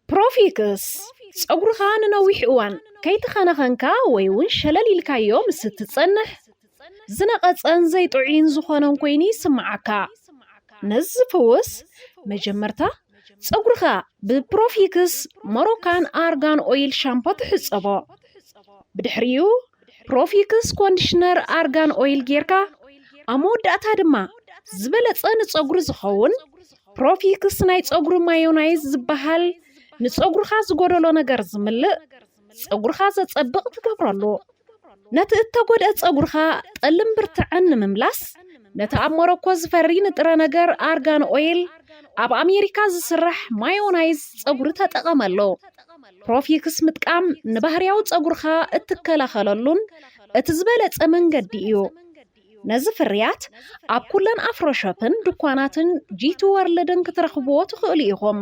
ፕሮፊክስ፣ ጸጉርኻ ንነዊሕ እዋን ከይተኸናኸንካ ወይ እውን ሸለል ኢልካዮ ምስ እትጸንሕ፣ ዝነቐጸን ዘይጥዑይን ዝኾነን ኮይኑ ይስምዓካ። ነዚ ዝፍውስ፣ መጀመርታ ጸጉርኻ ብፕሮፊክስ ሞሮካን ኣርጋን ኦይል ሻምፖ ትሕጸቦ። ብድሕሪኡ ፕሮፊክስ ኮንዲሽነር ኣርጋን ኦይል ጌርካ፣ ኣብ መወዳእታ ድማ ዝበለጸ ንጸጉሪ ዝኸውን ፕሮፊክስ ናይ ጸጉሪ ማዮናይዝ ዝበሃል ንጸጉርኻ ዝጎደሎ ነገር ዝምልእ፣ ጸጉርኻ ዘጸብቕ ትገብረሉ። ነቲ እተጎድአ ጸጉርኻ ጠልን ብርትዐን ንምምላስ፣ ነቲ ኣብ ሞሮኮ ዝፈሪ ንጥረ ነገር ኣርጋን ኦይል፣ ኣብ ኣሜሪካ ዝስራሕ ማዮናይዝ ጸጉሪ ተጠቐመሉ። ፕሮፊክስ ምጥቃም ንባህርያዊ ጸጉርኻ እትከላኸለሉን እቲ ዝበለጸ መንገዲ እዩ። ነዚ ፍርያት ኣብ ኩለን ኣፍሮሾፕን ድኳናትን ጂቲ ወርልድን ክትረኽብዎ ትኽእሉ ኢኹም።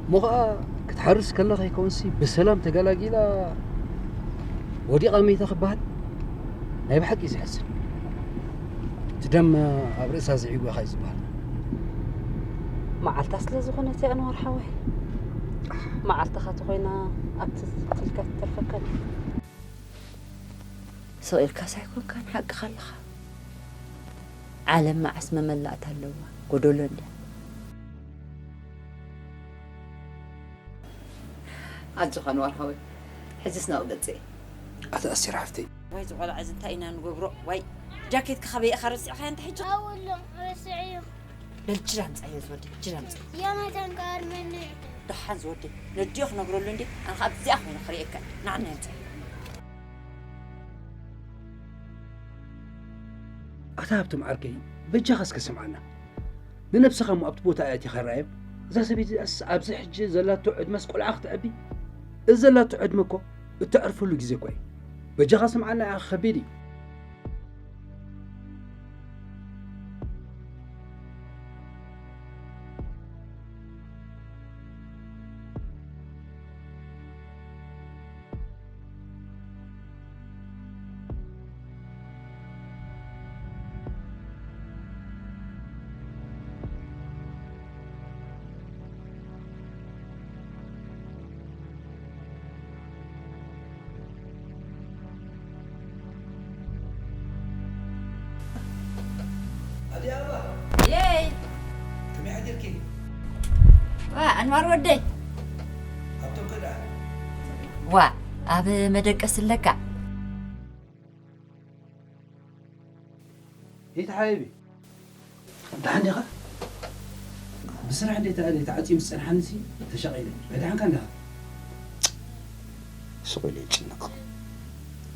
እሞ ኸኣ ክትሓርስ ከለኻ ይከውንሲ ብሰላም ተገላጊላ ወዲቓ መይታ ክበሃል ናይ ብሓቂ እዩ ዘሕዝን። እቲ ደም ኣብ ርእሳ ዝዒጉ ኢኻ እዩ ዝበሃል። መዓልታ ስለ ዝኾነት እያ ኣንዋር ሓወይ። መዓልትኻ ተኾይና ኣብቲ ትልካ ትተርፈካ። ስቕ ኢልካስ ኣይኮንካን፣ ሓቅኻ ኣለኻ። ዓለም መዓስ መመላእታ ኣለዋ፣ ጎደሎ እንድያ። ኣጆኻ ኣንዋር ሓወይ፣ ሕጅስ ናብኡ ገጸ እየ። ኣታ ኣስቴር ሓፍተይ። ዋይ ዝቖልዓ እዚ እንታይ ኢና ንገብሮ? ዋይ ጃኬትካ ካበይ ኢኻ ረሲዕኻዮ እንተ ሕጂ? ኣብሎም ረሲዐዮ። ነልጅል ኣምጻዮ ዝወደይ፣ ጅል ኣምጻዮ። ዮናታን ከኣ ኣርመኒ። ደሓን ዝወደይ፣ ነዲዮ ክነግረሉ እንዴ? ኣነ ከኣ ኣብዚኣ ኮይነ ክርእየካ። ንዓና ኣምጻዮ። ኣታ ሃብቶም ዓርከይ፣ በጃኻ እስከ ስምዓና። ንነብስኻ እሞ ኣብቲ ቦታ እያ ኣቲኻ ርኣዮም። እዛ ሰበይቲ እዚኣስ ኣብዚ ሕጂ ዘላቶ ዕድመስ ቆልዓ ክተዕቢ? እዚ ዘላቶ ዕድመ እኮ እተዕርፈሉ ግዜ እኮ እዩ። በጃኻ ስምዓና፣ ያኺ ከቢድ እዩ። ማር ወደይ። ኣብቶም ከዳ። ዋ፣ ኣብ መደቀስ ኣለካ። ይትሓየቢ። ደሓን ዲኻ? ብስራሕ እንዴት ኣለ ተዓጽዩ ምስ ጸንሓንሲ ተሻቒለ። ኣይደሓንካ እንዲኻ? ስቕ ኢለ ይጭነቕ።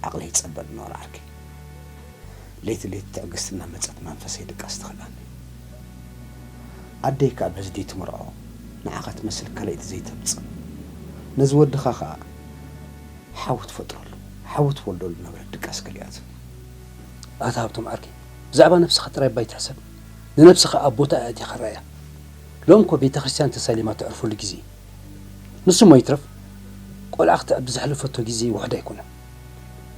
ዓቕለይ ይጸበል ነበረ ዓርከይ። ለይቲ ለይቲ ትዕግስቲ እናመጸት መንፈሰይ ድቃስ ትኽእላኒ። ኣደይ ከኣ በዚ ድዩ ትምርዖ፣ ንዓኻ ትመስል ካልኣይቲ ዘይተምጽእ። ነዚ ወድኻ ከኣ ሓዊ ትፈጥረሉ፣ ሓዊ ትወልደሉ ነበረት ድቃስ ከሊኣቶ። ኣታ ሃብቶም ዓርከይ፣ ብዛዕባ ነብስኻ ጥራይ እባ ኣይትሕሰብ። ንነብስኻ ኣብ ቦታኣ ኣእቲኻ ርኣያ። ሎሚ እኮ ቤተ ክርስቲያን ተሳሊማ ተዕርፈሉ ግዜ እዩ። ንሱ እሞ ይትረፍ፣ ቆልዓ ክትዕቢ ዘሕለፈቶ ግዜ ውሑድ ኣይኮነን።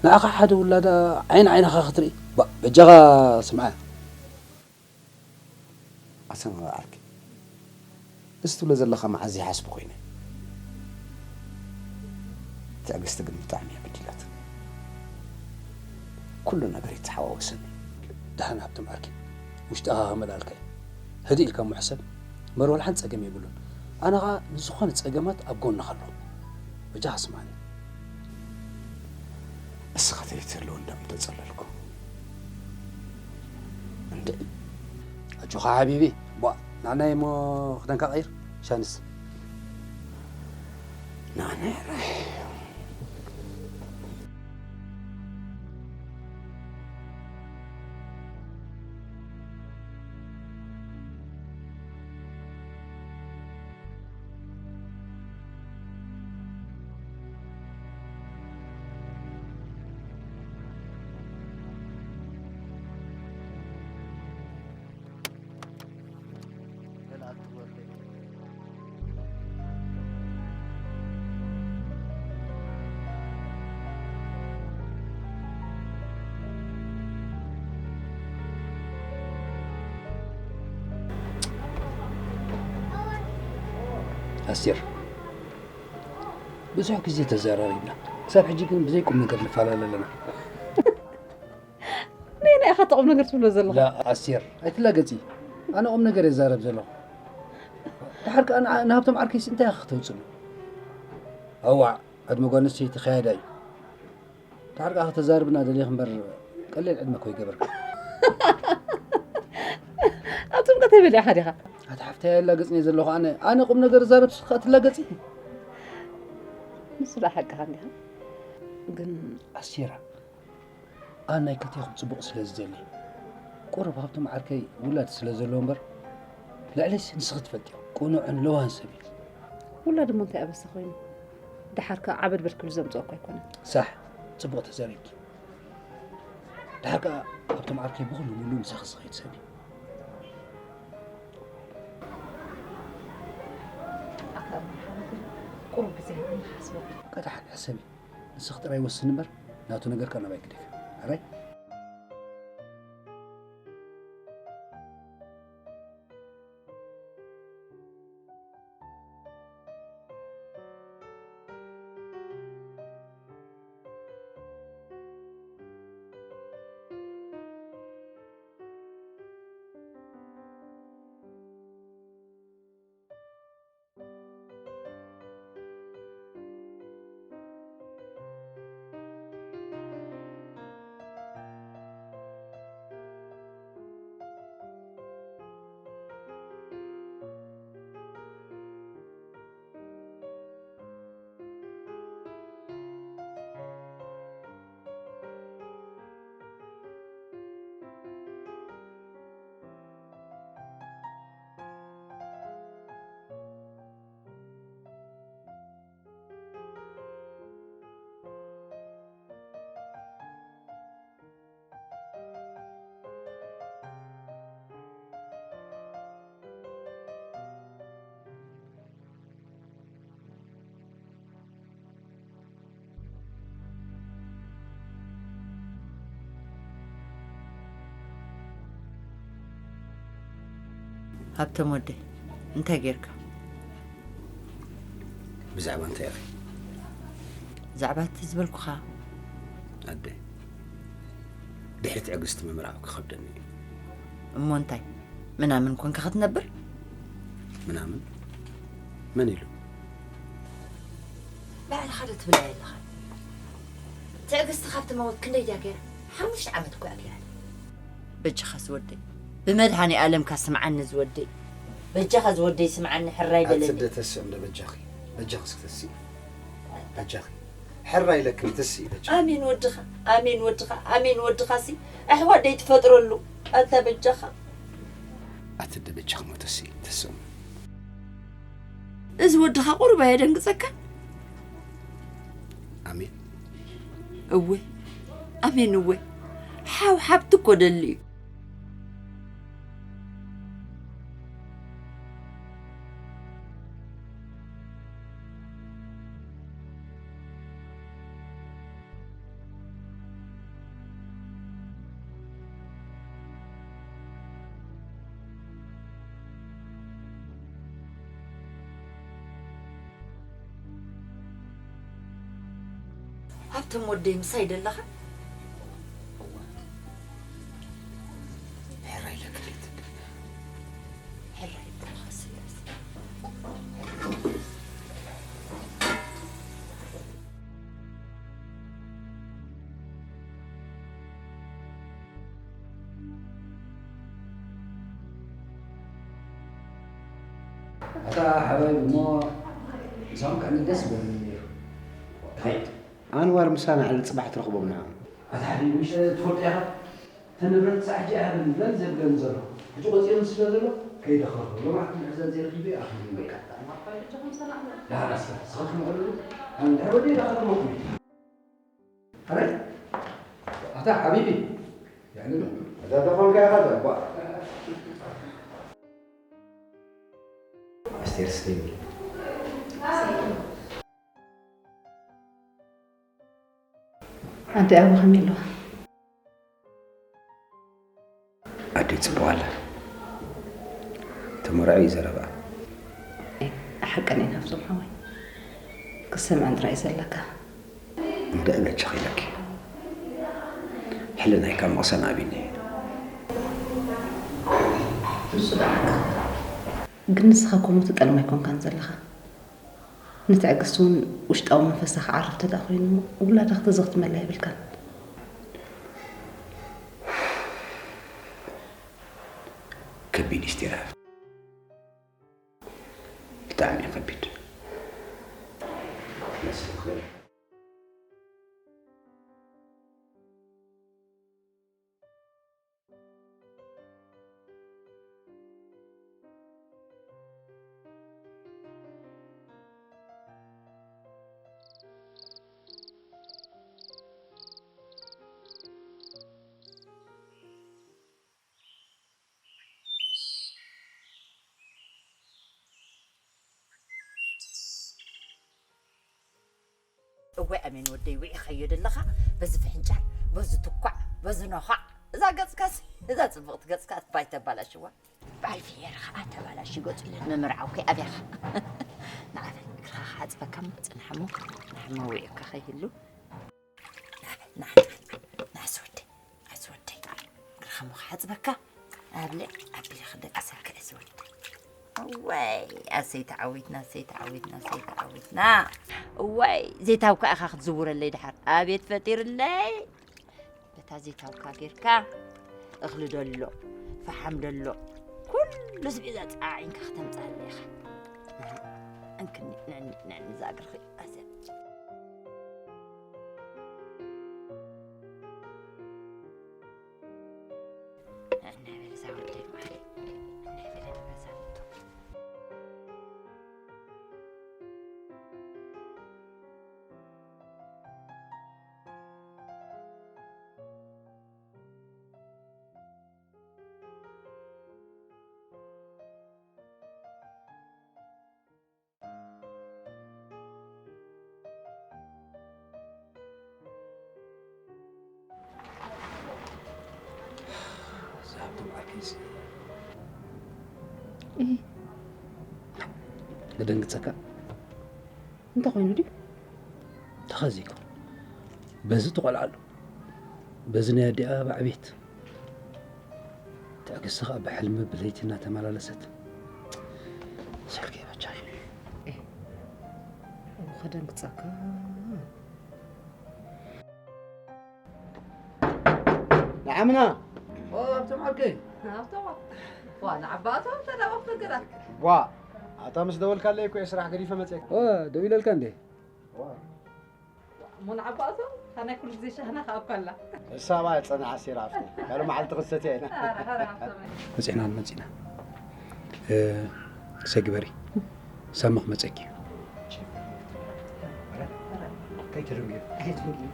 ንዓኻ ሓደ ውላዳ ዓይኒ ዓይንኻ ክትርኢ፣ ባ-፣ በጃኻ ስምዓያ። ኣሰማምዕ ዓርከይ፣ እዚ ትብሎ ዘለኻ መዓዝ ይሓስቦ ኮይነ። ትዕግስቲ ግን ብጣዕሚ እያ በዲላትኒ። ኩሉ ነገር ይተሓዋወሰኒ። ደሓን ሃብቶም ዓርከይ፣ ውሽጥኻ ከመልኣልካ እዩ። ህድእ ኢልካ እሞ ሕሰብ። መር ዋላ ሓንቲ ጸገም የብሉን። ኣነ ኸኣ ንዝኾነ ጸገማት ኣብ ጎንኻ ኣለኹ። በጃኻ ስማዕኒ። እስኻ ተይትህልው እንዳ ምተጸለልኩ። እንደ ኣጆኻ ሓቢቢ፣ ቧ፣ ንዓናይ እሞ ክዳንካ ቀይር፣ ሻንስ። ንዓናይ ራይ። ኣስቴር፣ ብዙሕ ግዜ ተዘራሪብና፣ ክሳብ ሕጂ ግን ብዘይ ቁም ነገር ንፈላለ ኣለና። ነየናይ ኢኻ እቲ ቁም ነገር ትብሎ ዘለኻ? ላ፣ ኣስቴር፣ ኣይትላገጺ። ኣነ ቁም ነገር እዛረብ ዘለኹ። ድሓር ከኣ ንዓ-፣ ንሃብቶም ዓርከይስ እንታይ ኢኻ ክተውጽሉ? ኣዋዕ፣ ዕድመ ጓል ኣንስተይቲ ክያዳ እዩ። ድሓር ከኣ ከተዛርብና ደሊኽ እምበር፣ ቀሊል ዕድመ እኮ ይገበርካ። ኣብ ጥምቀት ኣይበሊዕኻ ዲኻ? ኣታ ሓፍተይ ኣይላገጽን እየ ዘለኹ ኣነ። ኣነ ቁም ነገር እዛረብ ንስኻ ትላገጺ? ንሱ ደኣ ሓቅኻ እንዲኻ። ግን ኣስቴራ፣ ኣነ ናይ ክልቴኹም ጽቡቕ ስለ ዝደሊ፣ ቁሩብ ሃብቶም ዓርከይ ውላድ ስለ ዘለዎ እምበር፣ ልዕለይሲ ንስኺ ትፈልጥዮ፣ ቅኑዕን ለዋህን ሰብ እዩ። ውላድ እሞ እንታይ ኣበሳ ኮይኑ? ደሓር ከኣ ዓበድበድ ክብል ዘምጽኦ እኮ ኣይኮነን። ሳሕ፣ ጽቡቕ ተዛሪብኪ። ደሓር ከኣ ሃብቶም ዓርከይ ብኹሉ ሙሉ ምሳኺ ዝኸይድ ሰብ እዩ። ኣታ እሞ ሓወይ፣ ቁሩብ ግዜ ሃብኒ ክሓስበሉ። በቃ ደሓን ሕሰቢ። ንስኺ ጥራይ ወስኒ እምበር፣ ናቱ ነገር ከኣ ናባይ ግደፍዮ። ሕራይ? ሃብቶም ወደይ፣ እንታይ ጌርካ? ብዛዕባ እንታይ ኢኺ? ብዛዕባ እቲ ዝበልኩኻ። ኣደ፣ ድሕሪ ትዕግስቲ ምምራቕ ክኸብደኒ እዩ። እሞ እንታይ? ምናምን ኮንካ ክትነብር? ምናምን? መን ኢሉ? ባዕልኻ ዶ ትብላ የለኻ? ትዕግስቲ ካብ ትመውት ክንደይ ድያ ገይራ? ሓሙሽተ ዓመት እኮ እያ ገይራ። በጃኻ ዝወደይ፣ ብመድሃኔ ኣለምካ ስምዓኒ ዝወደይ። በጃኻ ዝወደይ ስምዓኒ፣ ሕራይ በለኒ። ኣትስደ ተስእ እንደ በጃኺ፣ በጃኺ እስኪ ተስኢ። በጃኺ። ሕራይ ኢለኪ ተስኢ በጃኺ። ኣሜን ወድኻ፣ ኣሜን ወድኻ፣ ኣሜን ወድኻ ሲ ኣሕዋት ደይ ትፈጥረሉ። ኣታ በጃኻ። ኣትደ በጃኺ ሞ ተስኢ፣ ተስእ። እዚ ወድኻ ቁሩብ ኣየደንግጸካ? ኣሜን። እወ፣ ኣሜን እወ። ሓው ሓብቲ እኮ ደሊ እዩ። ሃብቶም ወደይ ምሳይ ደለኻ? ሕራይ ኢለክለይ ትብል። ሕራይ ኢለካ ስላሴ። ኣታ ሓባይብ እሞ ምሳኹም ከዕኒ ደስ በሉኒ ነይሩ። ኣንዋር ምሳና ዕሊ ጽባሕ ትረኽቦም ንዓም። ኣታ ሓቢቢ፣ ምሽ ትፈልጦ ኢኻ? እተን ንብረት ክሳዕ ሕጂ ኣይሃበኒ ብለን ዘብለን ዘሎ። ሕጂ ቆጺሩ ስለ ዘሎ ከይደ ክረኽቦ። ሎማዕቲ ምሕዘን ዘይረኺበ ኣኽቢሩ በቃ። ዳሓር ኣስከ፣ ስኻትኩም ዕልሉ። ኣነ ድሕሪ ወደይ ዳኸትመኩም። ኣረ፣ ኣታ ሓቢቢ፣ ያዕኒ፣ ኣታ ተኾንካ ኢኻ ዘባ። ኣስቴር ስቴብል። ኣደይ ኣበ ከመይ ኣለዋ? ኣደይ ጽቡቕ ኣላ። ተመርዖ እዩ ዘረባ። ሓቀን ኢና ኣብዞም ሓወይ። ክሰምዐን ጥራይ እዩ ዘለካ። እንደ እብለች ኺለኪ። ሕልናይ ካብ መቕሰን ኣቢኒ። ንሱ ደኣ ሓቅኻ። ግን ንስኻ ከምኡ ትጠልም ኣይኮንካን ዘለኻ። ንትዕግስቲ እውን ውሽጣዊ መንፈሳ ክዓርፍ እንተ ደኣ ኮይኑ፣ ውላዳ ክትዘኽትመላ የብልካን። ከቢድ እዩ ስቴራ። ብጣዕሚ እዩ ከቢድ። እዋይ ኣሜን ወደይ፣ ውዒኻዮ ደለኻ በዚ ፍሕንጫል፣ በዚ ትኳዕ፣ በዚ ነዃዕ። እዛ ገጽካስ፣ እዛ ጽብቕቲ ገጽካ ባይ ተባላሽዋ። በዓል ፍየር ኸኣ ተባላሽ ገጹ ኢለን ምምርዓው ከይ ኣብያኻ። ንዓ በል እግርኻ ክሓጽበካ እሞ ጽናሕ እሞ፣ ንሕሞ ውዒካ ከይህሉ። ንዓ በል፣ ንዓ፣ ንዓ፣ ንዓ፣ ንዓ፣ እዚ ወደይ፣ እዚ ወደይ። እግርኻ እሞ ክሓጽበካ። ኣብለ ኣቢለ ክደቅሰካ እየ ዝወድ። እዋይ፣ ኣሰይ ተዓዊትና፣ ኣሰይ ተዓዊትና፣ ኣሰይ ተዓዊትና። እዋይ፣ ዘይታውካ ኢኻ ክትዝውረለይ ድሓር። ኣቤት ፈጢርለይ። በታ ዘይታውካ ጌርካ እኽሊ ደሎ፣ ፈሓም ደሎ፣ ኩሉ ስቤዛ ጸዓዒንካ ክተምጻለይ ኢኻ። እንክኒ፣ ንዕኒ፣ ንዕኒ ዛግርኺ ኣዘ። ዛብቶም ዓርከይሲ። እህ። ክደንግጸካ። እንታይ ኮይኑ ድዩ? ተኸዚኮ። በዚ ትቖልዓሉ። በዚ ናይ ኣዲኣ ባዕቤት። ትዕግስቲ ኸኣ ብሕልሚ ብለይቲ እናተመላለሰት። ስልከይ በጃኺ። ከደንግጸካ። ንዓምና ሃብቶም ዓርከይ። ሃብቶም። ዋ፣ ንዓባቶም ተዳወፍ ነገራት። ዋ ኣታ ምስ ደወልካለይ እኮ የስራሕ ገዲፈ መፅእካ። ደው ኢለልካ እንዴ? እሞ ንዓባቶም እታ ናይ ኩሉ ግዜ ሻህና ከኣ እኮ ኣላ። እሳባ ፀናዓ ሴራ ኣብቲ ካልእ መዓልቲ ክሰትያ ኢና። ኧረ፣ ኧረ፣ ሃብቶም። በፂሕና ንመፂና። ሰግበሪ ሳማ ክመፀኪ እዩ። ከይትደንግዩ።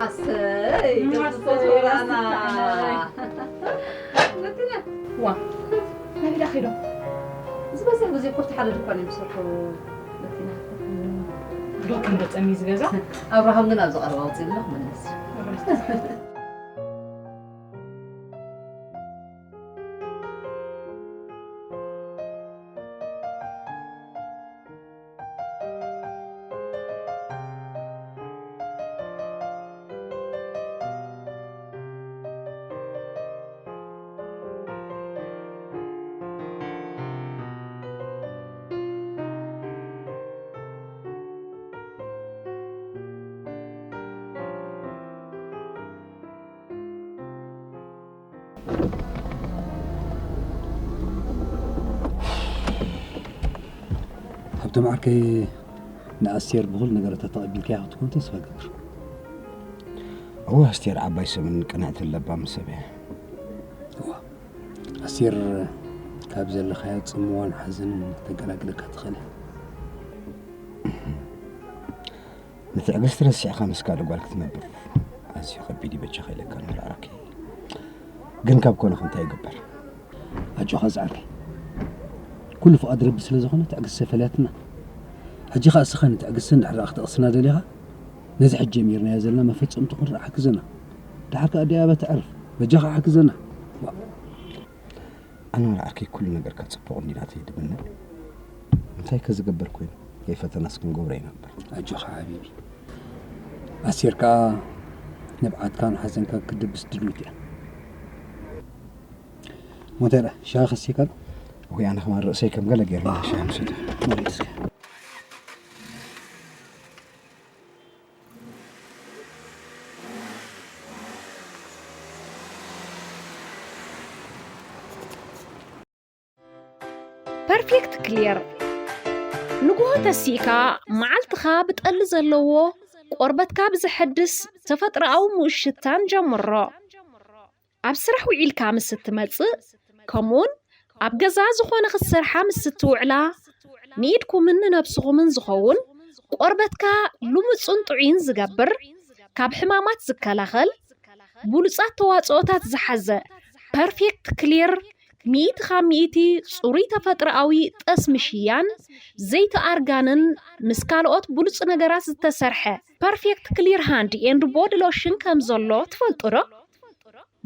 ኣሰይ፣ ገጽ ፎቶራና። ነቲና። ዋ፣ ናበይ ደኣ ከይዶም? ዝበዝሕ ግዜ እኮ ኣብቲ ሓደ ድኳን እዮም ዝሰርሑ። ነቲና። ዶ ክንገጸም እዩ ዝገዛ? ኣብርሃም ግን ኣብዚ ቀረባ ውጽእ ኣሎ ክምለስ። ሃብቶም ዓርከይ፣ ንኣስቴር ብኹሉ ነገራታ ተቐቢልካያ ክትኮን ተስፋ እገብር። እወ ኣስቴር ዓባይ ሰብን ቅንዕትን ለባምን ሰብ እያ። እወ ኣስቴር ካብ ዘለኻዮ ጽምዋን ሓዘንን ተገላግለካ ትኽእል እያ። ንትዕግስቲ ረሲዕኻ ምስ ካልእ ጓል ክትነብር ኣዝዩ ከቢድ እዩ። በጃኻ ኢለካ ንመርዓርኪ ግን ካብ ኮነ እንታይ ይግበር? ኣጆኻ ዝዓርከይ፣ ኩሉ ፍቓድ ረቢ ስለ ዝኾነ ትዕግስቲ ፈለያትና። ሕጂ ኸኣ እስኻ ንትዕግስቲ እንድሕር ደኣ ክተቕስና ደሊኻ፣ ነዚ ሕጂ ጀሚርናዮ ዘለና መፈጸምቱ ክንርኢ ሓግዘና። ደሓር ከኣ ኣደይ ኣበባ ተዕርፍ፣ በጃኻ ሓግዘና። ኣነ ወላ ዓርከይ ኩሉ ነገርካ ጽቡቕ እንዲናተይ ድምነ እንታይ ከዝገብር ኮይኑ ከይፈተናስ ክንገብሮ ኢና እምበር። ኣጆኻ ሓቢቢ ኣስቴር ከኣ ንብዓትካን ሓዘንካን ክድብስ ድልዊት እያ። ሞተረ ሻሂ ከስቲካ ዶ? ወይ ኣነ ከማን ርእሰይ ከም ገለ ጌርና ሻሂ ምሰተ። ፐርፌክት ክሊር ንግሆ ተሲእካ መዓልትኻ ብጠሊ ዘለዎ ቆርበትካ ብዘሐድስ ተፈጥሮኣዊ ምኡሽታን ጀምሮ። ኣብ ስራሕ ውዒልካ ምስ እትመጽእ ከምኡውን ኣብ ገዛ ዝኾነ ክትሰርሓ ምስ እትውዕላ ንኢድኩምን ንነብስኹምን ዝኸውን ቆርበትካ ልሙጽን ጥዑይን ዝገብር ካብ ሕማማት ዝከላኸል ብሉጻት ተዋጽኦታት ዝሓዘ ፐርፌክት ክሊር ሚእቲ ካብ ሚእቲ ጽሩይ ተፈጥሮኣዊ ጠስሚ ሽያን ዘይቲ ኣርጋንን ምስ ካልኦት ብሉጽ ነገራት ዝተሰርሐ ፐርፌክት ክሊር ሃንድ ኤንድ ቦዲ ሎሽን ከም ዘሎ ትፈልጡ ዶ?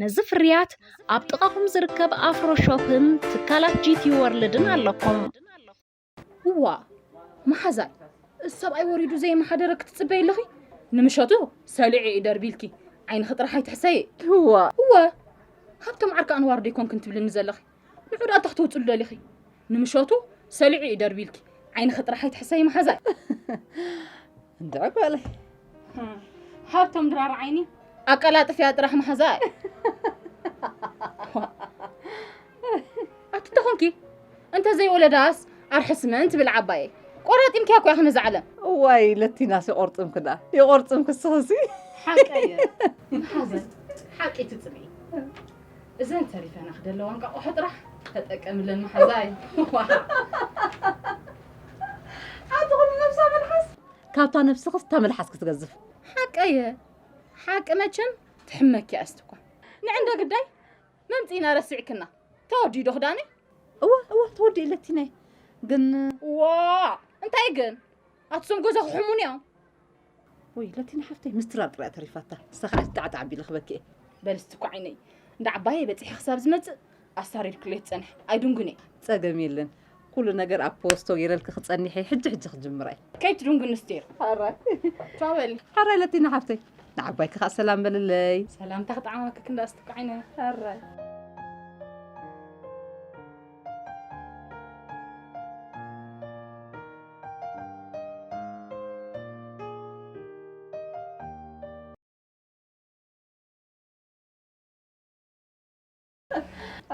ነዚ ፍርያት ኣብ ጥቓኹም ዝርከብ ኣፍሮ ሾፕን ትካላት ጂቲ ወርልድን ኣለኩም። እዋ መሓዛይ፣ እዚ ሰብኣይ ወሪዱ ዘየመሓደረ ክትጽበይ ኣለኺ? ንምሸቱ ሰሊዑ እዩ ደርቢልኪ፣ ዓይንኺ ጥራሕ ኣይትሕሰዪ። እዋ እወ፣ ሃብቶም ዓርኪ ኣንዋር ዶ ኣይኮንክን ትብልኒ ዘለኺ? ንዑ ደኣ እንታይ ክተውጽሉ ደሊኺ? ንምሸቱ ሰሊዑ እዩ ደርቢልኪ፣ ዓይንኺ ጥራሕ ኣይትሕሰዪ መሓዛይ። እንድዒ ጓለይ። ሃብቶም ድራር ዓይኒ ኣቀላጥፍያ ጥራሕ መሓዛይ። ኣቲ ተኾንኪ እንተ ዘይወለዳስ ኣርሕስመን ትብል ዓባየይ። ቆራጢምክያ እኮ ኢኺ ነዛ ዓለም። እዋይ ለቲናስ ይቆርጥምኪ ደኣ ይቆርጥምኪ እስኽሲ። ሓቀየ መሓዘን ሓቂ ትጽምዒ። እዘን ተሪፈና ክደለዋ እንቃቑሖ ጥራሕ ተጠቀምለን መሓዛይ። ኣቲ ኩሉ ነብሳ መልሓስ። ካብታ ነብስኽስ እታ መልሓስ ክትገዝፍ። ሓቀየ ሓቂ መቸም ትሕመኪ ኣስትኳ። ንዕንደ ግዳይ መምጺእና ረሲዕክና። ተወዲዶ ክዳነይ? እወ እወ ተወዲኡ ለቲነይ ግን ዋ እንታይ ግን ኣትሶም ገዛ ክሕሙን እዮም። ወይ ለቲና ሓፍተይ፣ ምስትራር ጥራይ ተሪፋታ። ንሳ ከዓ ጣዕጣዕ ኣቢለ ክበኪ እየ። በል እስቲ እኮ ዓይነይ፣ እንዳ ዓባየ በፂሐ ክሳብ ዝመፅእ ኣሳሪርክለይ ትፀንሕ። ኣይድንጉን እየ። ፀገም የለን። ኩሉ ነገር ኣብ ፖስቶ ገይረልኪ ክፀኒሐ፣ ሕጂ ሕጂ ክጅምራ እየ። ከይትድንጉን እስቴር። ሓራይ። ቻው በሊ። ሓራይ ለቲና ሓፍተይ፣ ንዓባይኪ ከዓ ሰላም በልለይ። ሰላምታ ክጠዓመኪ ክንዳ እስቲ እኮ ዓይነይ። ሓራይ።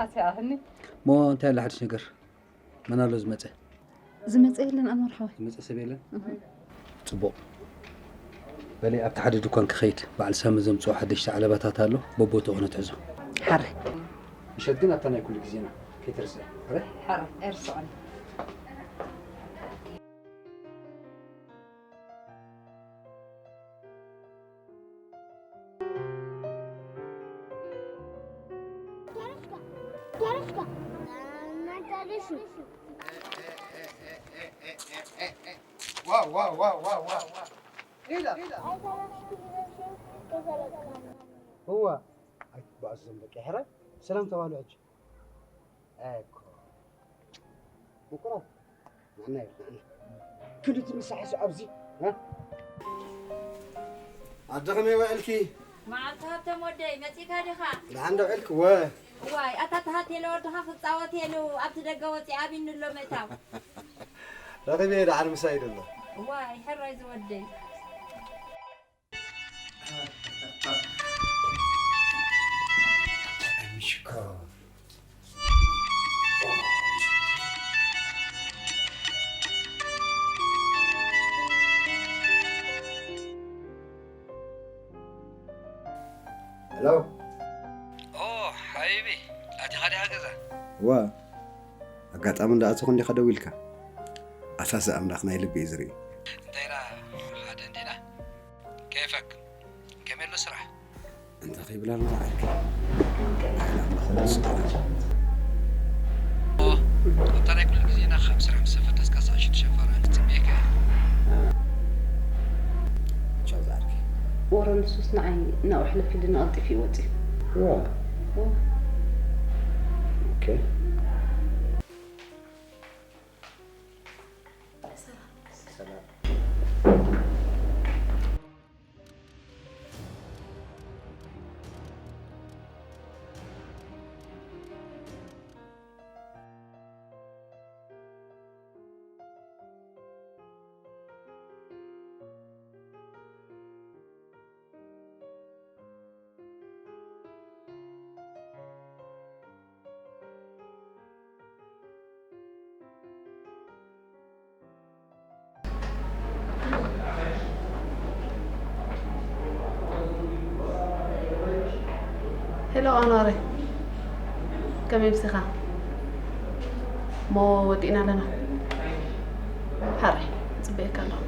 ኣስያኣኽኒ። እሞ እንታይ ኣሎ ሓድሽ ነገር? መን ኣሎ ዝመጸ? ዝመጸ የለን ኣንዋር ሓወይ። ዝመጸ ሰብ የለን? ጽቡቕ። በሊ ኣብቲ ሓደ ድኳን ክኸይድ፣ በዓል ሳሚ ዘምጽኦ ሓደሽቲ ዓለባታት ኣሎ፣ በቦትኡ ክነትሕዞ። ሓራይ። ምሸት ግን ኣብታ ናይ ኩሉ ግዜና ከይትርስዕ። ሓራይ? ሓራይ፣ ኣይርስዖን። ዋው፣ ዋው፣ ዋው፣ ዋው፣ ዋው፣ ዋው። ኢላ። እዋ፣ ኣይትበኣሱ ዞም ደቂ ሕራይ። ሰላም ተባሉ ሕጂ። ኣኮ። ምቁራት። ንዓና እዩ፣ ንዓና። ክልተ ምሳሕ እሱ ኣብዚ፣ እ? ኣደ ከመይ ውዕልኪ? መዓልቲ ሃብቶም ወደይ፣ መጺእካ ዲኻ? ደሓን ዶ ውዕልኪ? ወ። እዋይ፣ ኣታ ተሃቴለ ወድኻ ክጻወት እየ ኢሉ ኣብቲ ደገ ወጺኡ ኣቢኒ ኣሎ ምእታው። ረኺበዮ ደሓን ምሳይ ደሎ። እዋይ፣ ሕራይ ዝወደይ። ሄሎ። ኦ፣ ሓቢቢ፣ ኣቲኻ ዲኻ ገዛ? እዋ፣ ኣጋጣሚ እንዳኣተኹ እንዲኻ ደዊልካ። ኣሳሲ ኣምላኽ ናይ ልቢ እዩ ዝርኢ። እንታይ ደኣ፣ ሓደ እንዲና። ኬፈክ፣ ከመይ ኣሎ ስራሕ? እንታይ ክብል ኣሎ ዝዓርከይ? ኣምላኽ ስራሕ። ኦ፣ ኣብታ ናይ ኩሉ ግዜና ካብ ስራሕ ምስ ፈተስካ ሰዓት ሽዱሽተ ፋራ ትጽበየካ እያ። ቻው ዝዓርከይ። ወረ ንሱስ ንዓይ እናውሕለፊ ድና ቀልጢፉ እዩ ወጺኡ። ዋ። ኦ። ኦኬ። ሰላም። ሄሎ ኣንዋረይ፣ ከመይ ምሲኻ? እሞ ወዲእና ኣለና። ሓራይ፣ ጽበየካ ኣለኹ።